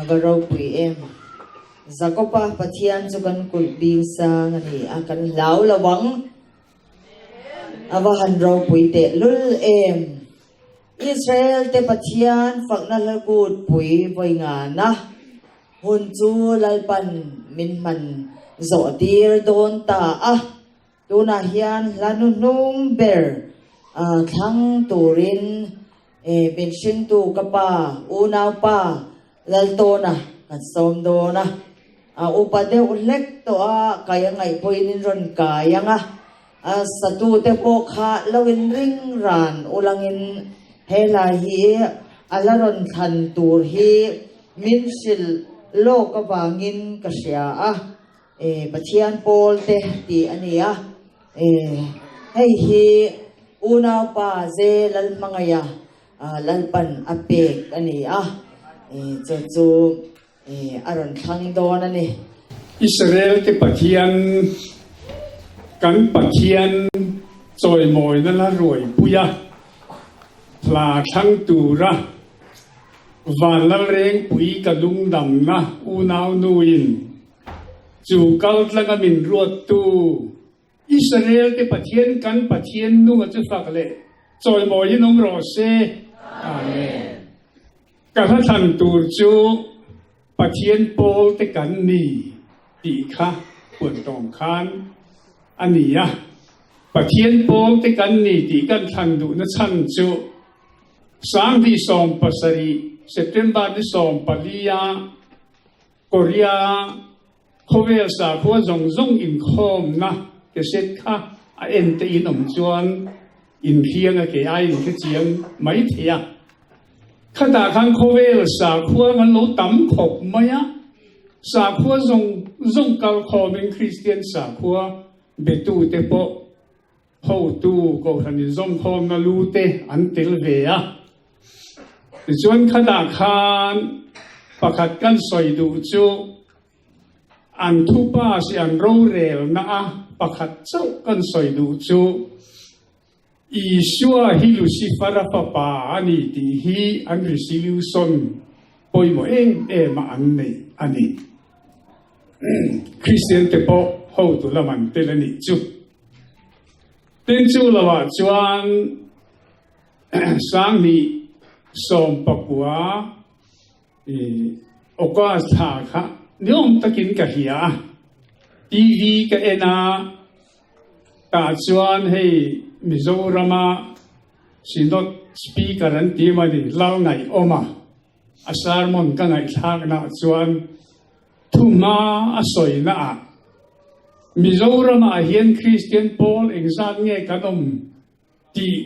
A va ropui em. Jakoba Pathian chu kan kulh bing sang a ni a, kan hlau lo ang. A va han ropui teh lul em. Israel te Pathian fakna hla kut pui vawi ngana hun chu Lalpan min hman zawh tir dawn ta a. Tunah hian hla hnuhnung ber thlang turin min hringtu ka pa, unaupa Laltawna kan sawm dawn a. A upa deuh hlek tawh a, kai a ngaih pawhin in rawn kai ang a. A satute pawh kha lo in ring ran ulangin he hla hi a la rawn thlan tur hi min hrilh lawk avangin ka hria a. E Pathian pawl te tih a ni a, e hei hi unaupa Ze Lalhmangaia Lalpan a pek a ni a, e chu chu e a rawn thlang dawn a ni. Israel te Pathian, kan Pathian chawimawina la ruaipui a, hla thlang tura van Lalrengpui ka lungdamna unau nuin Chu kal tlanga min ruattu Israel te Pathian kan Pathian nunga chu fak leh chawimawiin awm rawh se. Amen. Ka hla thlan tur chu Pathian pawl te kan ni tih kha huan tawng khan a ni a. Pathian pawl te kan ni tih kan thlan duhna chhan chu 2017 September ni 14 a Korea khawvel sakhua zawng zawng inkhawmna cassette kha a en te in awm chuan inhriang a ke ai in hrechiang mai thei a. Khatah khan khawvel sakhua an lo tam khawp mai a, sakhua zawng zawng kal khawmin Kristian sakhua betu te pawh hotu Kohhran inzawmkhawmna lu te an tel ve a. Tichuan khatah khan pakhat kan sawi duh chu an thupa si an rorelna a pakhat chauh kan sawi duh chu Isua hi Lucifer-a fapa a ni tih hi an resolution pawimawh em em a an neih a ni. Kristian te pawh hotu lam an tel a nih chu. Tin chu lovah chuan 2019 August thla kha niawm takin ka hria a, TV ka en a, tah chuan hei Mizorama Synod Speaker an ti mawni Lalngaihawma a sermon ka ngaihthlaknaah chuan Thuhma a sawina ah Mizoram ah hian Kristian pawl engzat nge kan awm tih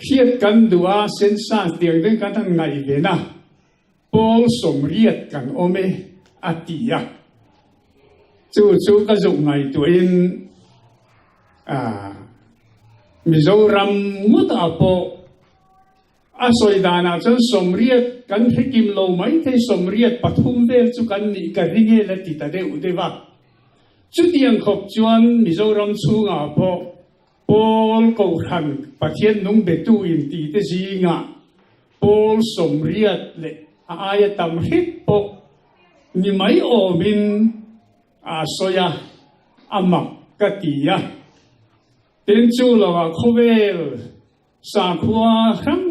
hriat kan duh a, census tiang deuh kan han ngaihven a, pawl 80 kan awm e a ti a. Chu chu ka zuk ngaihtuahin Mizoram ngawt ah pawh A sawi danah chuan 80 kan hre kim lo mai thei, 83 vel chu kan nih ka ring e la ti ta deuh deuh a. Chutiang khawp chuan Mizoram chhungah pawh Pawl Kohhran Pathian nung betu inti te zingah Pawl 80 leh a aia tam hret pawh ni mai awmin a sawi a, a mak ka ti a. Tin chu lovah khawvel Sakhua hrang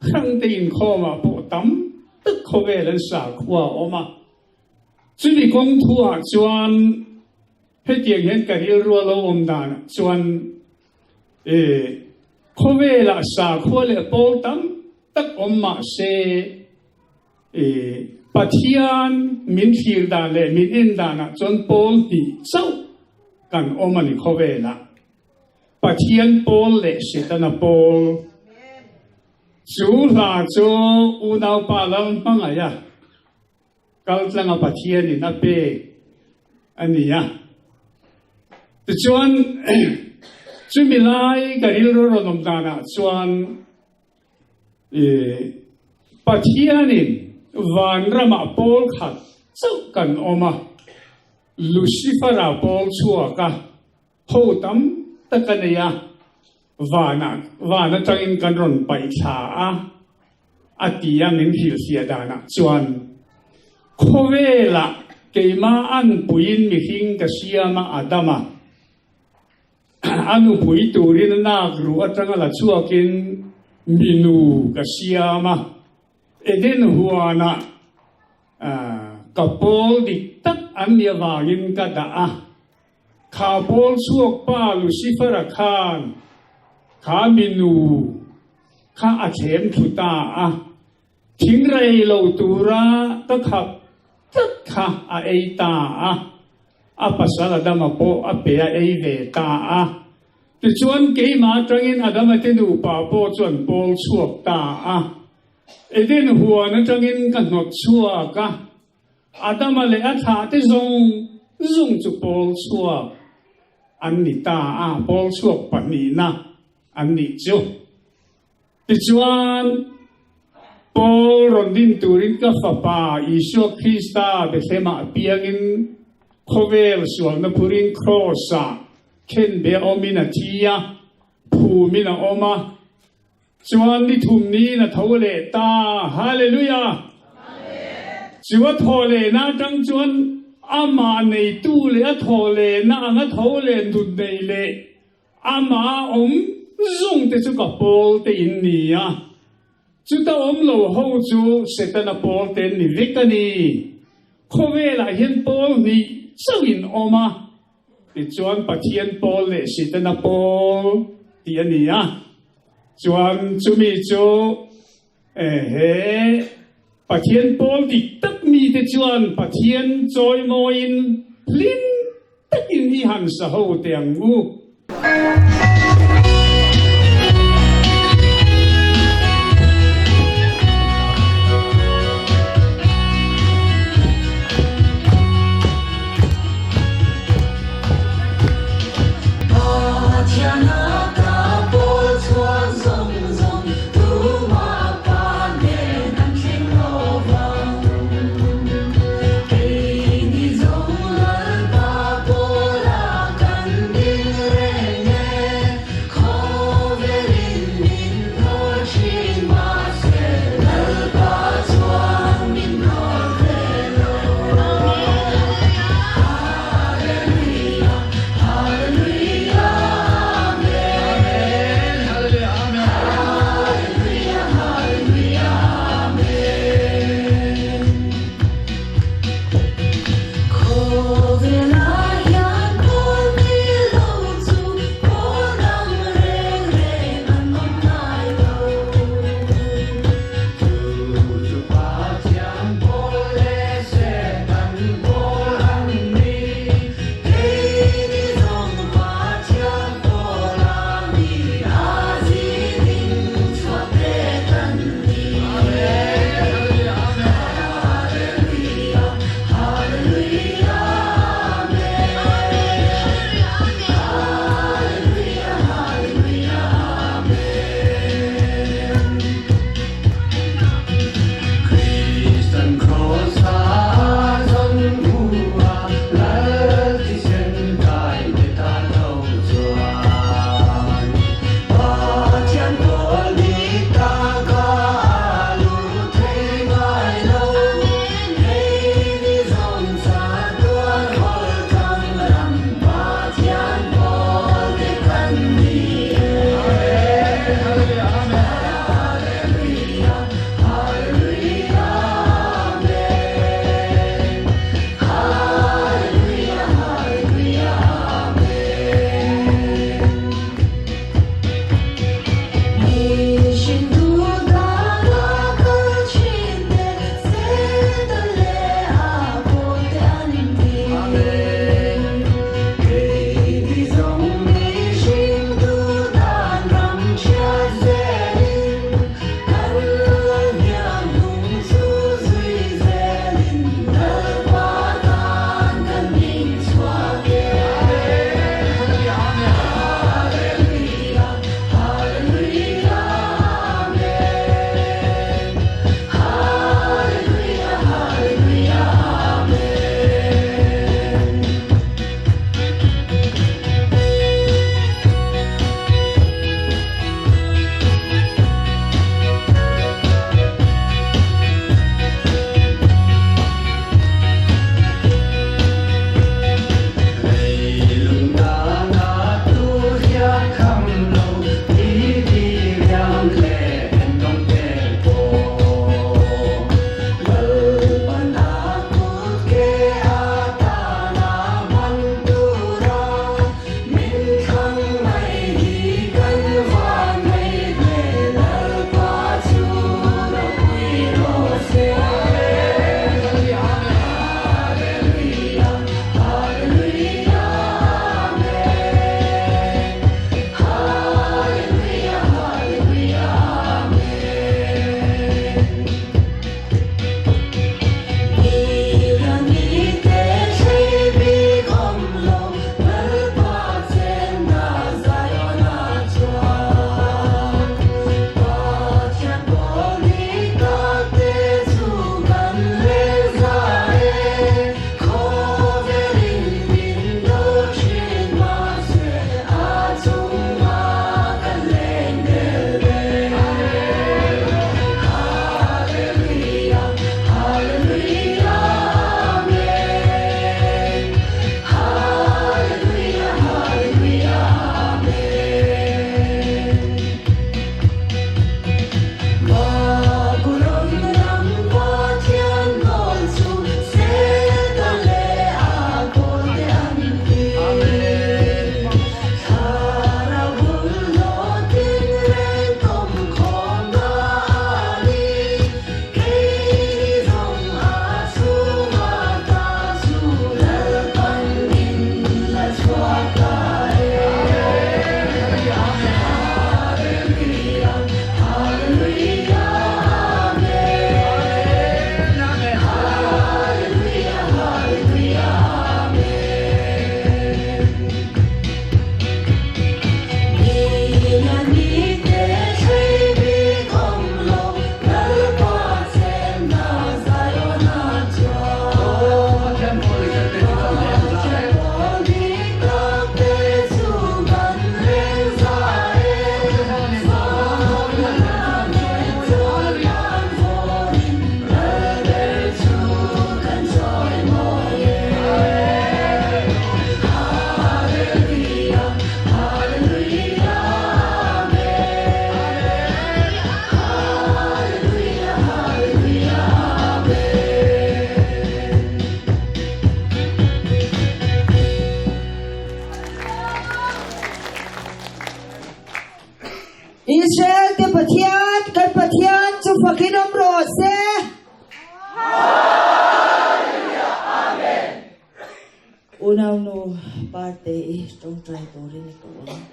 hrang te inkhawmah pawh tam tak khawvel an sakhua a awm a. Chumi kawng thuah chuan hetiang hian ka rilru a lo awm danah chuan e khawvelah sakhua leh pawl tam tak awm mah se e Pathian min thlir dan leh min en danah chuan pawl hnih chauh kan awm a ni khawvelah. Pathian pawl leh Setana pawl. Chu hla chu unaupa Lalhmangaih a kaltlanga Pathianin a pek a ni a. Tichuan, chumi lai ka rilru rawn awm danah chuan Pathianin vanramah pawl khat chauh kan awm a, Lucifer-a pawl chhuak a, Ho tam tak a nei a, vanah van atangin kan rawn paih thla a, a ti a min hrilhfiah danah chuan. Khawvelah keimah anpuiin mihring ka siam a, Adama a nupui turin a nak ruh atanga la chhuakin minu ka siam a, Eden huanah ka pawl dik tak an nih avangin ka dah a. Kha pawl chhuak pa Lucifer-a khan kha minu kha a thlem thlu ta a, thing rei lo tura ka khap tlat kha a ei ta a, a pasal Adama pawh a pe a ei ve ta a. Tichuan keimah atangin Adama te nupa pawh chu an pawl chhuak ta a, Eden huan atangin ka hnawt chhuak a. Adama leh a thlahte zawng zawng chu pawl chhuak an ni ta a, pawl chhuak pahnihna an nih chu. Tichuan, pawl rawn din turin ka Fapa Isua Krista Bethlehemah piangin khawvel sualna phurin Kraws-ah khenbe awmin a thi a, phumin a awm a, Chuan ni thum niin a tho leh ta. Hallelujah! Chu a thaw lehna atang chuan amah neitu leh a thaw lehna anga tho leh nut nei leh amah awm zung te chu ka pawl te in ni a. Chuta awm lo ho chu Setana pawl te an ni vek a ni. Khawvelah hian pawl hnih chauh in awm a. Tichuan Pathian pawl leh Setana pawl tih a ni a. Chuan chumi chu he Pathian pawl dik tak mite chuan Pathian chawimawiin hlim takin i han sa ho teh ang u. Israel te Pathian, kan Pathian chu fakin awm rawh se. Hallelujah! Amen. Unaunu Parte i tawngtai turin i ko ang.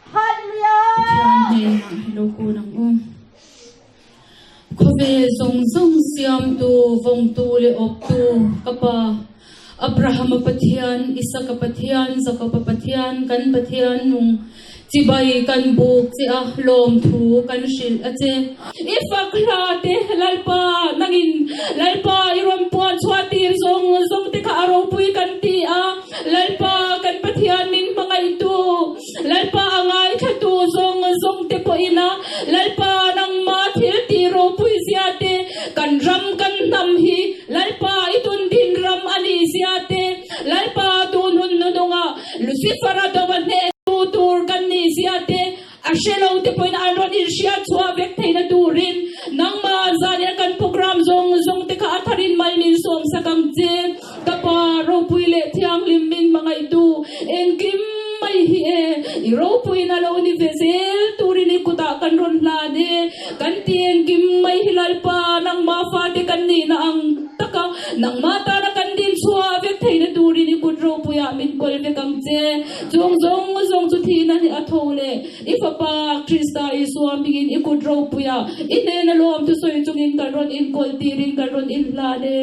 Pathian hnenah hi lo kun ang u. Khawvel zawng zawng siamtu, vawngtu leh awptu ka Pa, Abrahama Pathian, Isaka Pathian, Jakoba Pathian, kan Pathian nung chibai kan buk che a, lawmthu kan hrilh a che. I fak hla te Lalpa nangin Lalpa i rawn puan chhuah tir zawng zawng te kha a ropui kan ti a, Lalpa kan Pathian min hmangaihtu, Lalpa a ngaithlatu zawng zawng te pawhin a Lalpa nangma thil tih ropui zia te, kan ram kan hnam hi Lalpa i tun din ram a nih zia te, Lalpa tun hun nununga Lucifer-a dova hnehtu tur kan nih zia te, a hre lo te pawhin an rawn inhriat chhuah vek theihna turin nangma zan ina kan program zawng zawng te kha a tharin mai min sawm sak ang che. Ka Pa ropui leh thianghlim min hmangaihtu engkim mai hi e, i ropuina lo ni ve zel turin i kutah kan rawn hlan e. Kan ti engkim mai hi Lalpa, nangma fate kan nihna ang taka nangma tana kan din chhuah vek theihna turin i kut ropuiah min kawl vek ang che. Chung zawng zawng chu thihna hi a tho leh i Fapa Krista Isua hmingin i kut ropuiah i hnena lawm thusawi chungin kan rawn inkawl tirin kan rawn inhlan e.